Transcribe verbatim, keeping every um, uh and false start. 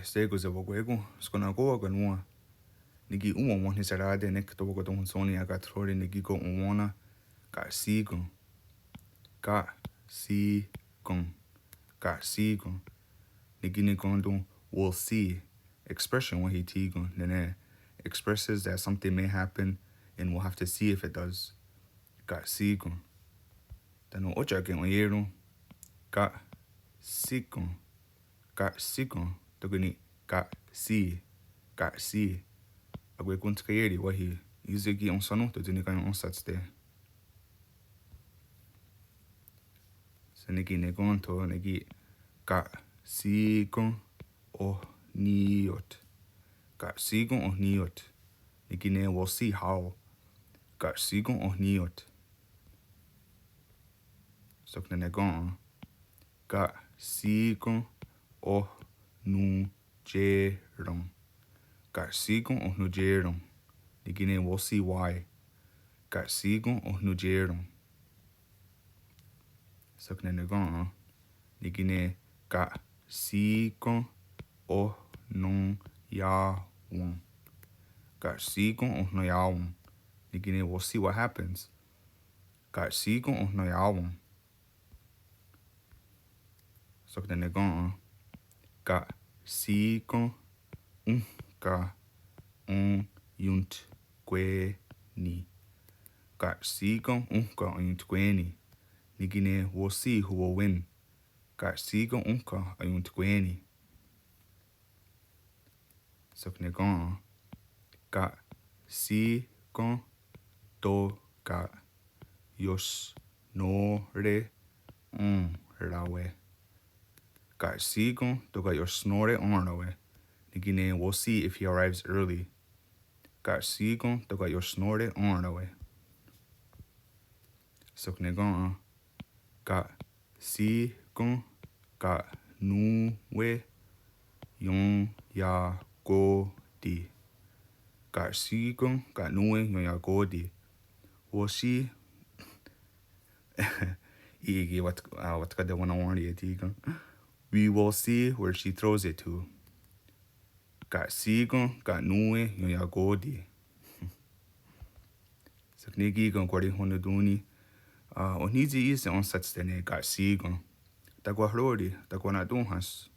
Shé:kon sewakwé:kon, skennen'kó:wa ken òn:wa. Ne kí:ken òn:wa wenhniserá:te' nek tewakatonhwentsó:ni ia'káthrohri ne kí:ken òn:wa. Ka'sí:ken. Ka'sí:ken. Ka'sí:ken. Ne kí:ken ken' we'll see. Expression wáhi thí:ken nè:ne expresses that something may happen and we'll have to see if it does. Ka'sí:ken. Tánon' ótia'ke oié:ron. Ka'sí:ken. Ka'sí:ken. Tóka' ni' ka'sí. Ka'sí. Akwé:kon tkaié:ri wáhi. Í:se' ki' ensanón:ton' tsi ní:kan ensátste'. Só:ne kí:ken ken' to' ne kí:ken ka'sí:ken ohní:ioht. Ka'sí:ken ohní:ioht. Ne kí:ken we'll see how. Ka'sí:ken ohní:ioht. Sok nè:ne ken'. Ka'sí:ken ohnontié:ren. Ka'sí:ken ohnontié:ren. Ne kí:ken we'll see why. Ka'sí:ken ohnontié:ren. Sok nè:ne ken'. Ne kí:ken ka'sí:ken ohnon'iá:wen. Ka'sí:ken ohnon'iá:wen. Ne kí:ken we'll see what happens. Ka'sí:ken ohnon'iá:wen. Sok nè:ne ken'. Ka'sí:ken ónhka aiontkwé:ni. Ka'sí:ken ónhka aiontkwé:ni. Ne kí:ken we'll see who will win. Ka'sí:ken ónhka aiontkwé:ni. Sok nè:ne ken'. Ka'sí:ken tóka' iosnó:re enrá:we'. Ka'sí:ken tóka' iosnó:re enrá:we'. Ne kí:ken we'll see if he arrives early. Ka'sí:ken tóka' iosnó:re enrá:we'. Sok nè:ne ken'. Ka'sí:ken ka' nón:we ion'iakó:ti'. Ka'sí:ken ka' nón:we ion'iakó:ti'. We'll see. Í:i ki' wat-, ah, watká:te' wenawén:rie' thí:ken. We will see where she throws it to. Ka'sí:ken ka' nón:we ion'iakó:ti'. Sok ne kí:ken Kori Honotuni. Ah, oh ní:tsi í:se' ensátste' ne ka'sí:ken. Takwahró:ri, takwana'tón:hahs.